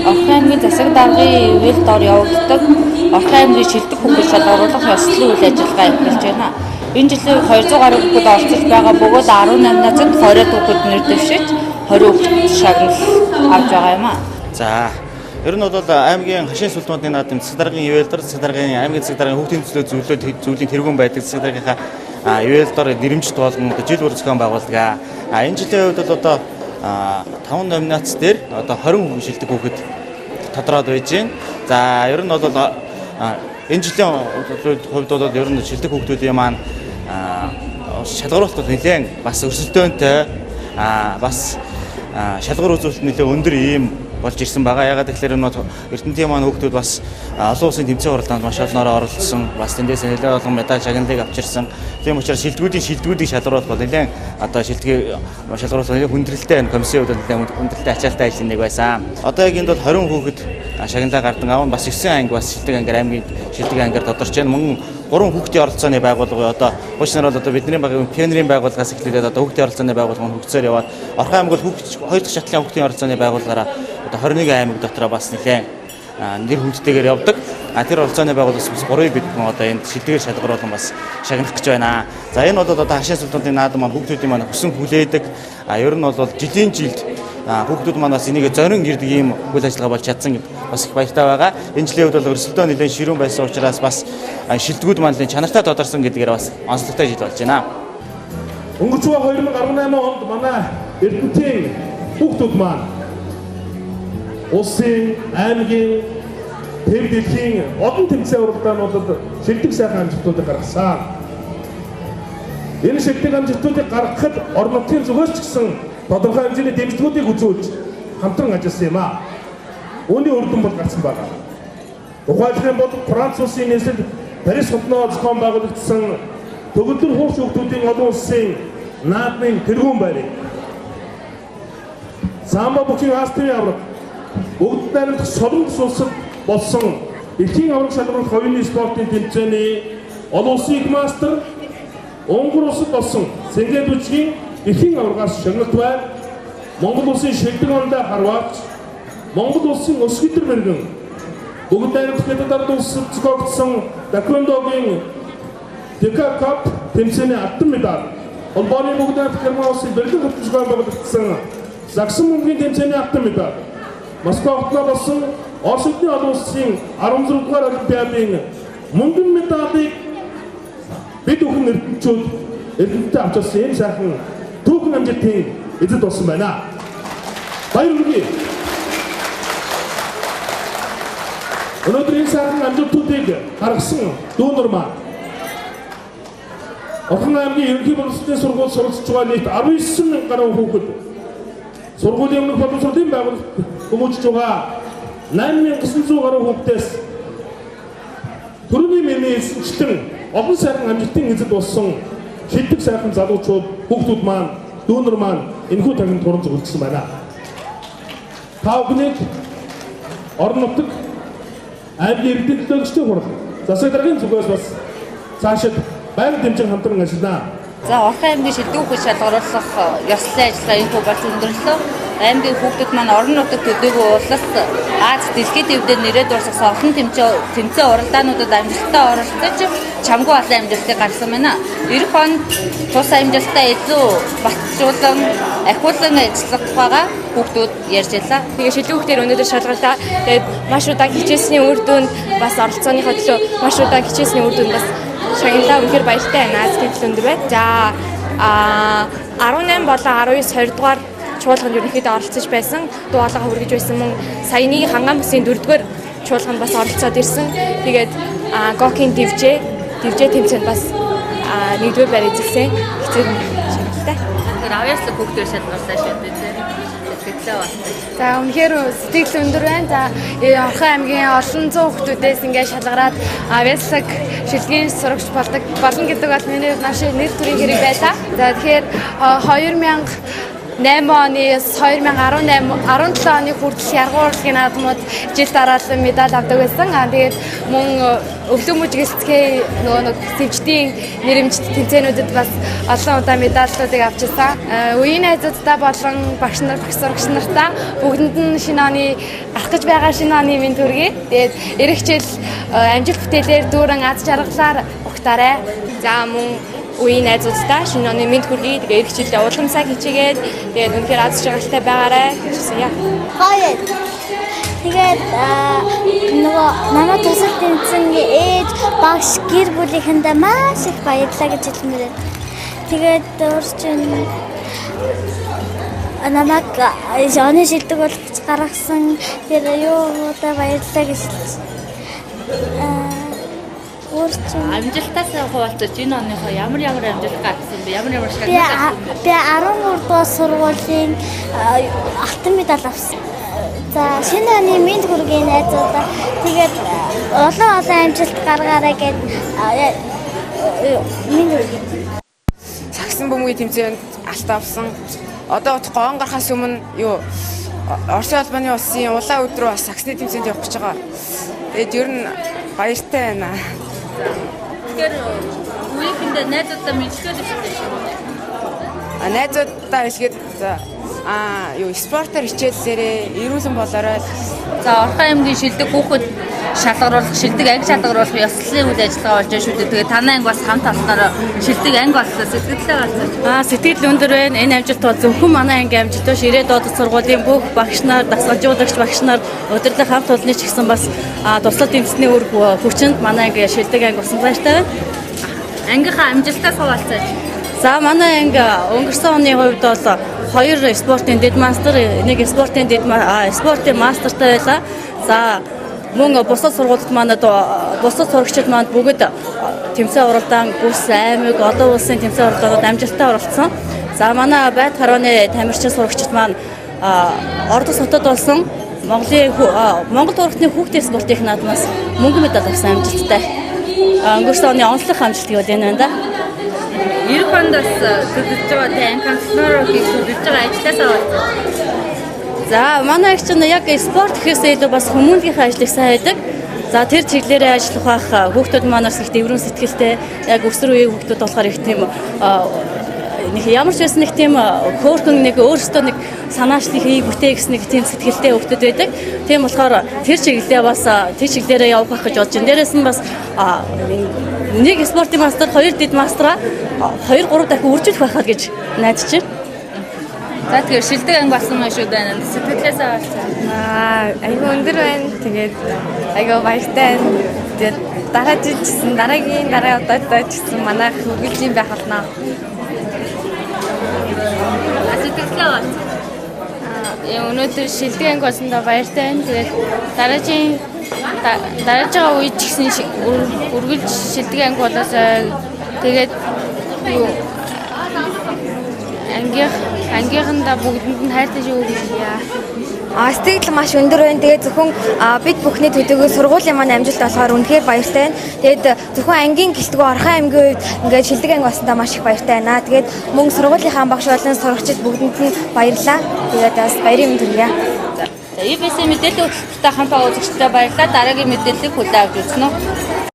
Орхон аймгийн засаг даргын ивэл дор явагддаг Орхон аймгийн шилдэг хүүхэд шалгаруулах ёслолын үйл ажиллагаа эхэлж байна. Энэ жилийн 200 гаруй хүүхэд оролцож байгаа бөгөөд 18 нацад 20 хүүхэд нэр дэвшиж 20 хүүхэд шагнал авч байгаа юм аа. За, ер нь бол аймгийн хашийн сүлтмодны наадам засаг даргын ивэл дор засаг даргын аймгийн засаг даргын хүүхдийн төлөө зөвлөлийн тэргүүн байдаг засаг даргынхаа ивэл дор нэрэмжит болгон жил бүр зохион байгуулдаг. Энэ жилийн хувьд бол одоо 5 номинац дээр одоо 20 шилдэг хүүхэд тодроод байж байна. За, ер нь бол энэ жилийн хувьд бол ер нь шилдэг хүүхдүүдийн маань шалгаруулалт бол нэлээд бас өрсөлдөөнтэй, бас шалгуур үзүүлэлт нэлээд өндөр ийм болж ирсэн байгаа. Ягаад гэхээр энэ Эрдэнэтийн маань хүүхдүүд бас олон улсын тэмцээн уралдаанд маш олноороо оролцсон. Бас тэндээс нэлээд олон медаль шагналыг авчирсан. Тийм учраас шилдэгүүдийн шалгаруулалт бол нэлээд одоо шилдгийг шалгаруулалт нэлээд хүндрэлтэй энэ комиссийн хувьд нэлээд хүндрэлтэй ачаалттай ажлын нэг байсан. Одоо яг энд бол 20 хүүхэд шагналаа гардан авна. Бас 9 анги бас шилдэг ангиар аймгийн шилдэг ангиар тодорч байна. Мөн 3 хүүхдийн оролцооны байгууллага одоо хуучнаар бол одоо бидний багийн пионерийн байгууллагаас эхлүүлээд одоо хүүхдийн оролцооны байгууллага нь хөгжсөөр яваад Орхон аймаг бол хүүхд 2 дахь шатлалын хүүхдийн оролцооны байгууллагаараа одоо 21 аймаг дотроо бас нэлээд нэр хүндтэйгээр явдаг. Тэр оролцооны байгууллагаас бас 3-ыг бид бүхэн одоо энд шилдгээр шалгаруулан бас шагнах гэж байна. За, энэ бол одоо хашийн сүлтүүдийн наадам маань хүүхдүүдийн маань хүсэн хүлээдэг. Ер нь бол жилийн жилд хүүхдүүд маань бас энийг зорин ирдэг ийм үйл ажиллагаа болж чадсан гэд бас их баяртай байгаа. Энэ жилийн хувьд бол өрсөлдөөн нэлээд ширүүн байсан учраас бас шилдэгүүд маань нэлээд чанартай тодорсон гэдгээр бас онцлогтой жил болж байна. Өнгөрч байгаа 2018 онд манай Эрдэнэтийн хүүхдүүд маань улсын, аймгийн, төв дэлхийн олон тэмцээн уралдаануудад шилдэг сайхан амжилтуудыг гаргасан. Энэ шилдэг амжилтуудыг гаргахад орон нутгийн зүгээс ч гэсэн тодорхой хэмжээний дэмжлэгүүдийг үзүүлж хамтран ажилласан юм аа. Үүний үр дүн бол гарсан байгаа. Тухайлах юм бол Франц улсын нийслэл Парис хотноо зохион байгуулагдсан төгөлдөр хуурч хүүхдүүдийн олон улсын наадмын тэргүүн байрыг, Самбо бүхий Австрийн авраг, бүгд найрамдах Солонгос улсад болсон дэлхийн авраг шалгаруулах оюуны спортын тэмцээний олон улсын их мастер, Унгар улсад болсон Сэнгэ бүжгийн дэлхийн аваргаас шагналт байр, Монгол улсын шилдэг ондоо харваач, Монгол улсын өсгөдөр мэрэгэн, бүгд найрамдах Хятад ард улсад зохиогдсон Таквондогийн Дека Кап тэмцээний алтан медаль, холбооны бүгд найрамдах Герман улсын Берлин хотод зохион байгуулагдсан Загсан бөмбөгийн тэмцээний алтан медаль, Москва хотноо болсон Орос улсын олон улсын 16 дугаар олимпиадын мөнгөн медалийг бид бүхэн эрдэнэчүүд Эрдэнэтэд авч ирсэн ийм сайхан түүхэн амжилтын эзэд болсон байна. Баяр хүргэе. Өнөөдөр энэ сайхан амжилтуудыг гаргасан дүүнер маань Орхон аймгийн ерөнхий боловсролын сургууль суралцж байгаа нийт 19 мянган гаруй хүүхэд, сургуулийн өмнөх боловсролын байгууллагт хүмүүжиж байгаа 8900 гаруй хүүхдээс төрөний миний хэлсэнчлэн олон сайхан амжилтын эзэд болсон шилдэг сайхан залуучууд хүүхдүүд маань дүүнер маань энэхүү танхимд хуран зөвлөсөн байна. Та бүхнийг орон нутаг аймгийн эрдэнэ төлөөлөгчдийн хурал засаг даргын зүгээс бас цаашид байнга дэмжин хамтран ажиллана. За, Орхон аймгийн шилдэг хүүхэд шалгаруулах ёслолын ажиллагаа энэхүү болж өндөрлөө. Аймгийн хүүхдүүд маань орон нутаг төдийгүй улс, Аз, дэлхийн твдээ нэрээ дурсгасан олон тэмцээн уралдаануудад амжилттай оролцож чамгүй олон амжилтыг гаргасан байна. Ирэх онд тус амжилтаа илүү батжуулан, ахиулан ажиллах тухайга хүүхдүүд ярьж байлаа. Тэгээ шилдэг хүүхдээр өнөөдөр шалгарлаа. Тэгээд маш удаан хичээсний үр дүнд бас оролцооныхоо төлөө маш удаан хичээсний үр дүнд бас шагналаа, үнэхээр баяртай байна. Сэтгэл өндөр байна. За, 18 болон 19 20 дугаар чуулганд ерөнхийдөө оролцож байсан. Дуу хоолойгоо хүргэж байсан, мөн саяны Ханган бүсийн 4-р чуулганд бас оролцоод ирсэн. Тэгээд Гокийн дивжээ тэмцээнд бас 1-р байр эзэлсэн. Хэцүү шагналтай. Тэгэхээр авьяаслаг хүүхдээр шалгарсан шүү дээ. Сэтгэлээ бас. За, үнэхээр сэтгэл өндөр байна. За, Орхон аймгийн олон зуун хүүхдүүдээс ингээд шалгараад авьяаслаг шилдгийн сурагч болдог болно гэдэг бол миний маш нэр төрийн хэрэг байлаа. За, тэгэхээр 2008 оны 2018 17 оны хүртэл яргуу урлагийн наадмууд жил дараалан медаль авдаг байсан. Тэгээд мөн өвлөн мүжгэлцгээ нөгөө нэг сэвждийн нэрэмжит тэмцээнүүдэд бас олон удаа медаллуудыг авч ирсэн. Үеийн найзуудтай болон багш нар, багш сурагч нартаа бүгдэнд нь шинэ оны гарах гэж байгаа шинэ оны минь төргий. Тэгээд ирэх жил амжилт бүтээлээр дүүрэн аз жаргалаар угтаарай. За мөн үеийн найзуудтай шинэ оны мэнд хүргэе. Тэгээ ирэх жилдээ улам сайн хичээгээд тэгээд үнэхээр аз жаргалтай байгаарай гэж хүсье. Гоё. Тэгээд нөгөө манай тусал тэмцэн ээж багш гэр бүлийнхэндээ маш их баярлалаа гэж хэлмээр байна. Тэгээд өөрчн намайг оны шилдэг болгож гаргасан тэр юудаа баярлалаа гэж хэлж. Өөрчн амжилтаас хуваалцаж энэ оныхоо ямар ямар амжилт гаргасан бэ? Ямар ямар шагнал авсан бэ? Би 13 дугаар сургуулийн алтан медаль авсан. За шинэ оны мэнд хүргэе найзуудаа. Тэгээд олон олон амжилт гаргаарай гэд мэнд хүргэе. Сагсан бөмбөгийн тэмцээнд алт авсан. Одоо гоон гарахаас өмнө юу Оросын холбооны улсын улаан өдрөө бас сагсны тэмцээнд явах гэж байгаа. Тэгээд ер нь баяртай байна. Тэгэхээр үеийнхэндээ найзуудаа мэдлэгээ дэвшүүлсэн шүү дээ. А найзуудаа хэлгээд юу спортоор хичээллээрээ эрүүлэн болоорой. За Орхон аймгийн шилдэг хүүхэд шалгаруулах, шилдэг анги шалгаруулах ёслолын үйл ажиллагаа болж байна шүү дээ. Тэгээ танай анги бас хамт олонноор шилдэг анги боллоо. Сэтгэлдээ галзуу. Сэтгэл өндөр байна. Энэ амжилт бол зөвхөн манай ангийн амжилт биш. 90 доод сургуулийн бүх багш нар, дасгалжуулагч багш нар, удирдлага хамт олонны ч гэсэн бас туслал дэмжсэний үр хүчинд манай анги шилдэг анги болсон баяртай байна. Ангийнхаа амжилтаас хуваалцаач. За манай анги өнгөрсөн оны хувьд бол 2 спортын дэд мастер, 1 спортын дэд спортын мастертай байлаа. За мөн бусад сургуулиуд маань бусад сурагчид маань бүгд тэмцээн уралдаан бүс аймаг олон улсын тэмцээн уралдаанууд амжилттай оролцсон. За манай байт харооны тамирчин сурагчид маань Ордос хотод болсон Монголын Монгол турагтны хүүхдийн спортын наадмаас мөнгө медаль авсан амжилттай. Өнгөрсөн оны онцлог амжилт гэвэл энэ байна да. 90 онд бас төлөвлөж байгаа тэ анги хамтнаар хийх төлөвлөж байгаа ажлаасаа хуваалцаач. За манай их чинь яг спорт гэхээсээ илүү бас хүмүүнлэгийн ажлыг сайн хийдэг. За тэр чиглэлээрээ ажиллах бах хүүхдүүд манаас их дэврэн сэтгэлтэй яг өсвөр үеийн хүүхдүүд болохоор их тийм нэг ямар ч байсан нэг тийм хөөрхөн нэг өөрсдөө нэг санаачлыг хий бүтээ гэсэн нэг тийм сэтгэлтэй хүүхдүүд байдаг. Тийм болохоор тэр чиглэлээ бас тэр чиглэлээрээ явах гэж бодож байна. Дээрээс нь бас нэг спортын мастер, хоёр дэд мастраа 2 3 дахин үржүүлэх байхаа гэж найдаж байна. За тэгэхээр шилдэг анги болсон байна шүү дээ. Сэтгэлээсээ хуваалцаа. Айгүй өндөр байна. Тэгээд айгүй баяртай байна. Тэгээд дараа жил ч гэсэн дараагийн дараа удаад ч гэсэн манайх үргэлжийн байх болно. Сэтгэлээ хуваалцаа. Өнөөдөр шилдэг анги болсондоо баяртай байна. Тэгээд дараагийн дарааж байгаа үед ч гэсэн үргэлж шилдэг анги болоосой. Тэгээд юу ангийнхандаа бүгдэнд нь хайртай шиг өгье. Сэтгэл маш өндөр байна. Тэгээд зөвхөн бид бүхний төдийгүй сургуулийн маань амжилт болохоор үнэхээр баяртай байна. Тэгээд зөвхөн ангийн гэлтгүй Орхон аймгийн хувьд ингээд шилдэг анги болсондоо маш их баяртай байна. Тэгээд мөн сургуулийнхаа багш болон сурагчид бүгдэнд нь баярлалаа. Тэгээд бас баярын мэнд хүргье. За EBC мэдээллийн хөтөлбөртэй хамт байгаа үзэгчдэд баярлалаа. Дараагийн мэдээллийг хүлээн авч үзнэ үү.